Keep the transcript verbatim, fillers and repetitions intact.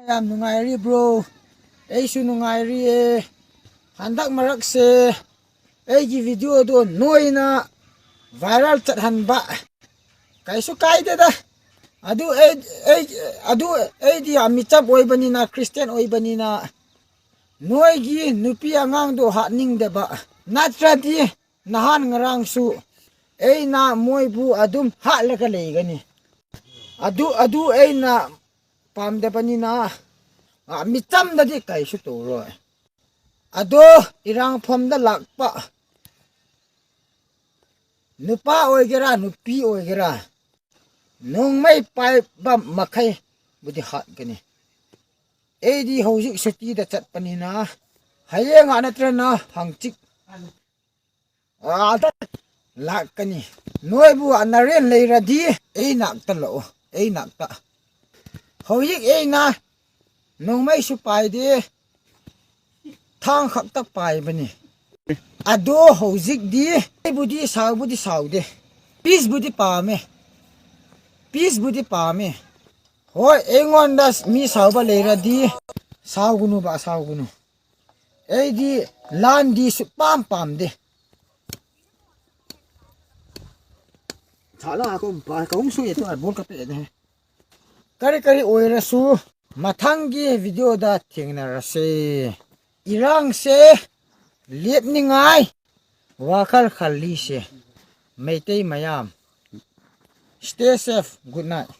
ꯌꯥꯝ ꯅꯨꯡꯉꯥꯏꯔꯤꯕ꯭ꯔꯣ? ꯑꯩꯁꯨ ꯅꯨꯡꯉꯥꯏꯔꯤꯌꯦ꯫ ꯍꯟꯗꯛ ꯃꯔꯛꯁꯦ ꯑꯩꯒꯤ ꯚꯤꯗꯤꯑꯣꯗꯣ ꯅꯣꯏꯅ ꯚꯥꯏꯔꯦꯜ ꯆꯠꯍꯟꯕ, ꯀꯩꯁꯨ ꯀꯥꯏꯗꯦꯗ꯫ ꯑꯗꯨ ꯑꯩ, ꯑꯩ, ꯑꯗꯨ ꯑꯩꯗꯤ ꯌꯥꯝ ꯃꯤꯆꯞ ꯑꯣꯏꯕꯅꯤꯅ, ꯈ꯭ꯔꯤꯁꯇꯤꯌꯥꯟ ꯑꯣꯏꯕꯅꯤꯅ, ꯅꯣꯏꯒꯤ ꯅꯨꯄꯤ ꯑꯉꯥꯡꯗꯣ ꯍꯥꯠꯅꯤꯡꯗꯕ꯫ ꯅꯠꯇ꯭ꯔꯗꯤ ꯅꯍꯥꯟ ꯉꯔꯥꯡꯁꯨ ꯑꯩꯅ ꯃꯣꯏꯕꯨ ꯑꯗꯨꯝ ꯍꯥꯠꯂꯒ ꯂꯩꯒꯅꯤ꯫ ꯑꯗꯨ, ꯑꯗꯨ ꯑꯩꯅ ꯄꯥꯝꯗꯕꯅꯤꯅ, ꯑ, ꯃꯤꯆꯝꯗꯗꯤ ꯀꯩꯁꯨ ꯇꯧꯔꯣꯏ꯫ ꯑꯗꯣ ꯏꯔꯥꯡꯐꯝꯗ ꯂꯥꯛꯄ ꯅꯨꯄꯥ ꯑꯣꯏꯒꯦꯔꯥ, ꯅꯨꯄꯤ ꯑꯣꯏꯒꯦꯔꯥ, ꯅꯣꯡꯃꯩ ꯄꯥꯏꯕ ꯃꯈꯩꯕꯨꯗꯤ ꯍꯥꯠꯀꯅꯤ꯫ ꯑꯩꯗꯤ ꯍꯧꯖꯤꯛ ꯁꯨꯇꯤꯗ ꯆꯠꯄꯅꯤꯅ, ꯍꯌꯦꯡ ꯅꯠꯇ꯭ꯔꯅ ꯍꯪꯆꯤꯠ ꯑꯥꯗ ꯂꯥꯛꯀꯅꯤ꯫ ꯅꯣꯏꯕꯨ ꯑꯅꯔꯦꯟ ꯂꯩꯔꯗꯤ ꯑꯩ ꯅꯥꯛꯇ ꯂꯥꯛꯑꯣ, ꯑꯩ ꯅꯥꯛꯇ꯫ ꯍꯧꯖꯤꯛ ꯑꯩꯅ ꯅꯣꯡꯃꯩꯁꯨ ꯄꯥꯏꯗꯦ, ꯊꯥꯡ ꯈꯛꯇ ꯄꯥꯏꯕꯅꯤ꯫ ꯑꯗꯣ ꯍꯧꯖꯤꯛꯇꯤ ꯑꯩꯕꯨꯗꯤ ꯁꯥꯎꯕꯨꯗꯤ ꯁꯥꯎꯗꯦ, ꯄꯤꯁꯕꯨꯗꯤ ꯄꯥꯝꯃꯦ, ꯄꯤꯁꯕꯨꯗꯤ ꯄꯥꯝꯃꯦ꯫ ꯍꯣꯏ, ꯑꯩꯉꯣꯟꯗ ꯃꯤ ꯁꯥꯎꯕ ꯂꯩꯔꯗꯤ ꯁꯥꯎꯒꯅꯨꯕ, ꯁꯥꯎꯒꯅꯨ꯫ ꯑꯩꯗꯤ ꯂꯥꯟꯗꯤ ꯁꯨꯛꯄꯥꯝ ꯄꯥꯝꯗꯦ꯫ ꯁꯥꯂꯥ ꯀꯨꯝ ꯄꯥ ꯀꯧ ꯁꯨꯏ ꯇꯨ ꯕꯣꯜ ꯀꯞꯄꯦ ꯅꯦ꯫ ꯀꯔꯤ ꯀꯔꯤ ꯑꯣꯏꯔꯁꯨ, ꯃꯊꯪꯒꯤ ꯚꯤꯗꯤꯑꯣꯗ ꯊꯦꯡꯅꯔꯁꯦ꯫ ꯏꯔꯥꯡꯁꯦ ꯂꯦꯞꯅꯤꯡꯉꯥꯏ ꯋꯥꯈꯜ ꯈꯜꯂꯤꯁꯦ꯫ ꯃꯩꯇꯩ ꯃꯌꯥꯝ, stay safe, good night꯫